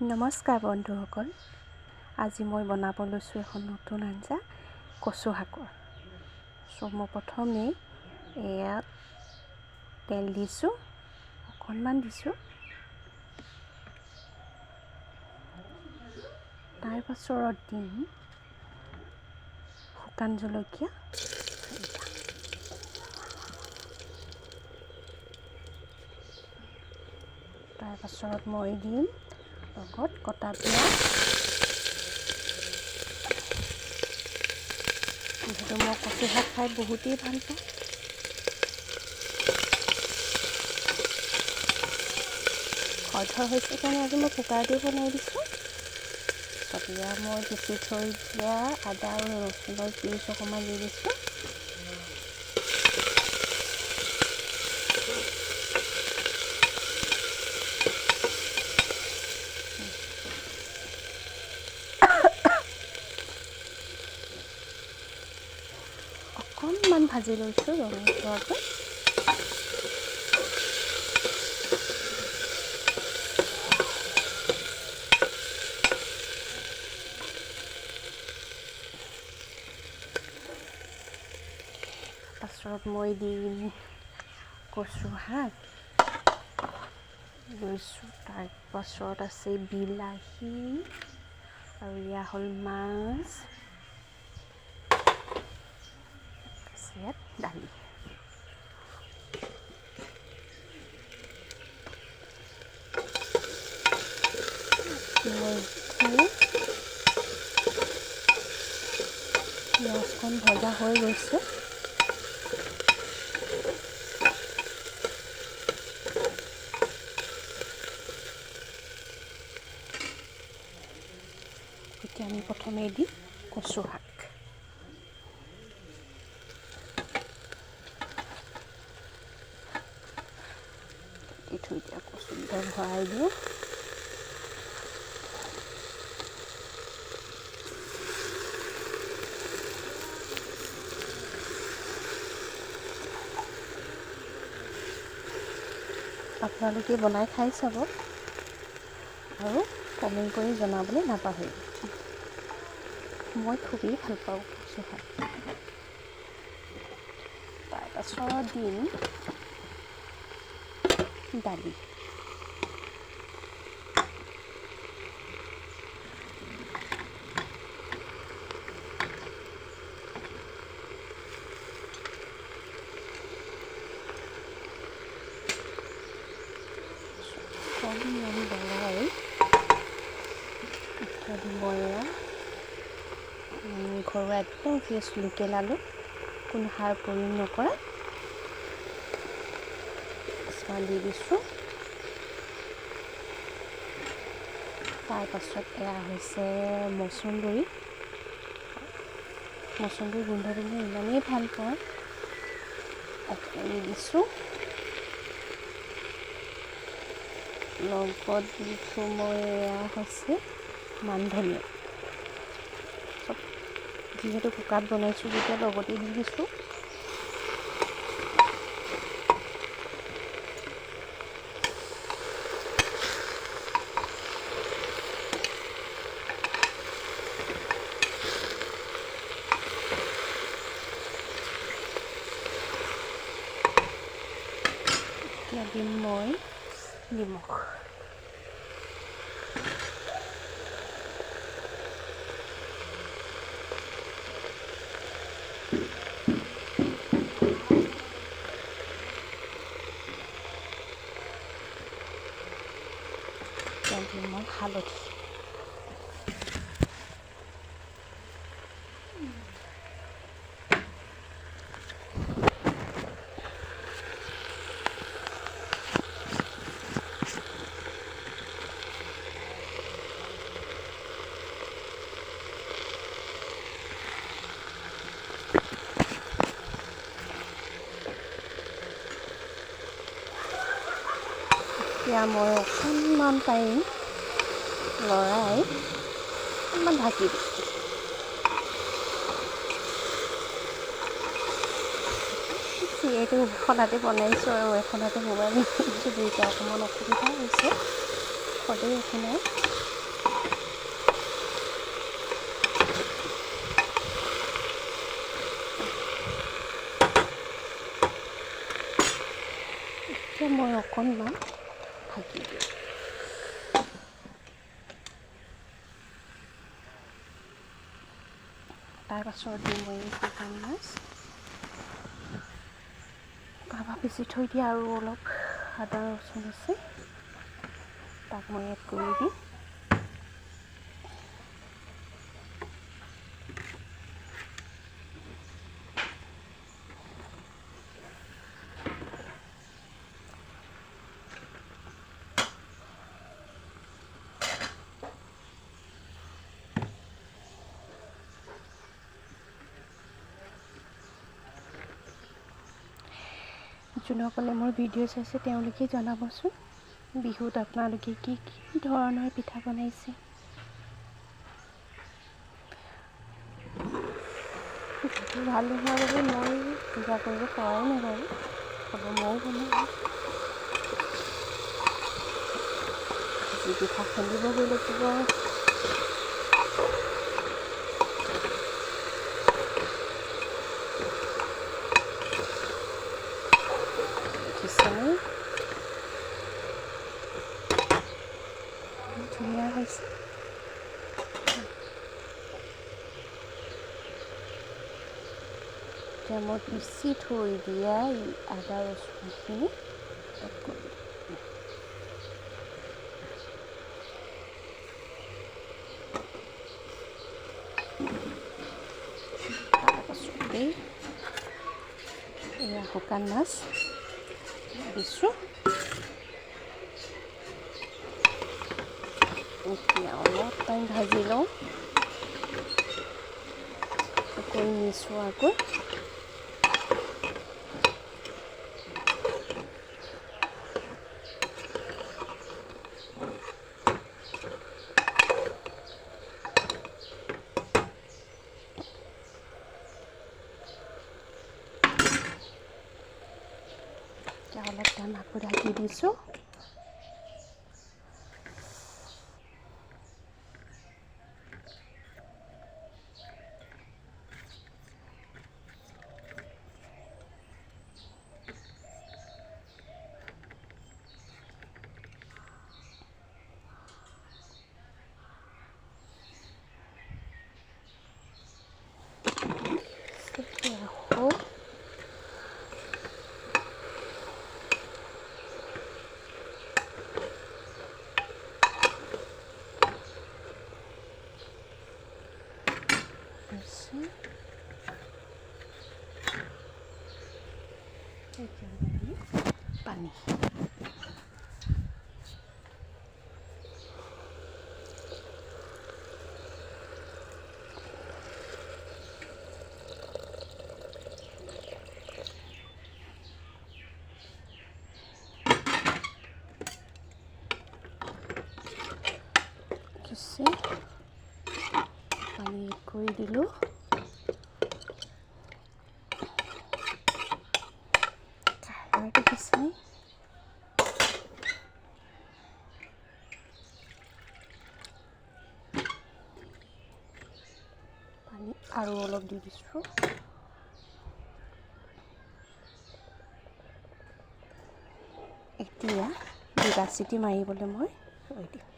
নমস্কাৰ বন্ধুসকল, আজি মই বনাব লৈছোঁ এখন নতুন আঞ্জা, কচু শাকৰ। চ' মই প্ৰথমেই এয়া তেল দিছোঁ, অকণমান দিছোঁ। তাৰপাছত দিম শুকান জলকীয়া, তাৰপাছত মই দিম লগত কটা পিঁয়াজ। যিহেতু মই কচু শাক খাই বহুতেই ভাল পাওঁ। খৰধৰ হৈছে কাৰণে আজি মই কুকাৰতে বনাই দিছোঁ। তাৰপিছত মই পিচি থৈ দিয়া আদা আৰু ৰচুনৰ পিচ অকণমান দি দিছোঁ। অকণমান ভাজি লৈছোঁ ৰঙচুৱাকৈ। পাছত মই দিম কচু শাক লৈছোঁ। তাৰপাছত আছে বিলাহী আৰু এয়া হ'ল মাছ, ইয়াত দালি। পিঁয়াজকণ ভজা হৈ গৈছে। এতিয়া আমি প্ৰথমে দিম কচু শাক। কাটি থৈ দিয়া কচুকেইটা ভৰাই দিওঁ। আপোনালোকে বনাই খাই চাব আৰু কমেণ্ট কৰি জনাবলৈ নাপাহৰিব। মই খুবেই ভাল পাওঁ কচু শাক। তাৰপাছত দিম দালি। অকণমান বৰাই এতিয়া দিব এয়া ঘৰুৱা একদম ফ্ৰেছ লোকেল আলু, কোনো সাৰ প্ৰয়োগ নকৰা কিছুমান দি দিছোঁ। তাৰপাছত এয়া হৈছে মচন্দৰী। মচন্দৰী গোন্ধটো মই ইমানেই ভাল পাওঁ, অকণি দিছোঁ। লগত দিছোঁ মই এয়া হৈছে মান ধনিয়া। চব যিহেতু কুকাৰত বনাইছোঁ যেতিয়া লগতে দি দিছোঁ। এতিয়া দিম মই নিমখ। এতিয়া দিম মই হালধি। এতিয়া মই অকণমান টাইম লৰাই অকণমান ঢাকি দিম। যিহেতু এখন হাতে বনাইছোঁ আৰু এখন হাতে মোবাইল, দুইটা অকণমান অসুবিধা হৈছে, হ'লেও একো নাই। এতিয়া মই অকণমান ঢাকি দিওঁ। তাৰপাছত দিম মই শুকান মাছ। তাৰপৰা পিচি থৈ দিয়া আৰু অলপ আদা ৰচুন আছে, তাক মই এড কৰি দিম। যোনসকলে মোৰ ভিডিঅ' চাইছে তেওঁলোকে জনাবচোন বিহুত আপোনালোকে কি কি ধৰণৰ পিঠা বনাইছে। ভাল নোহোৱাৰ বাবে মই পূজা কৰিব পৰাই নাই বাৰু, হ'ব ময়ো বনাওঁ। আজি পিঠা খুন্দিবগৈ লাগিব। দেখিছেনে ধুনীয়া হৈছে। এতিয়া মই পিচি থৈ দিয়া এই আদা ৰচুনখিনি এড কৰি দিম। তাৰপাছতে এয়া শুকান মাছ দিছোঁ। এতিয়া অলপ টাইম ভাজি লওঁ কৰি মিছোৱাকৈ। অলপ টাইম আকৌ ঢাকি দিছোঁ। আকৌ পানী পানী এড কৰি দিলোঁ। কালাৰ দেখিছেনে? পানী আৰু অলপ দি দিছোঁ। এতিয়া দুটা চিটি মাৰিবলৈ মই ৰৈ দিম।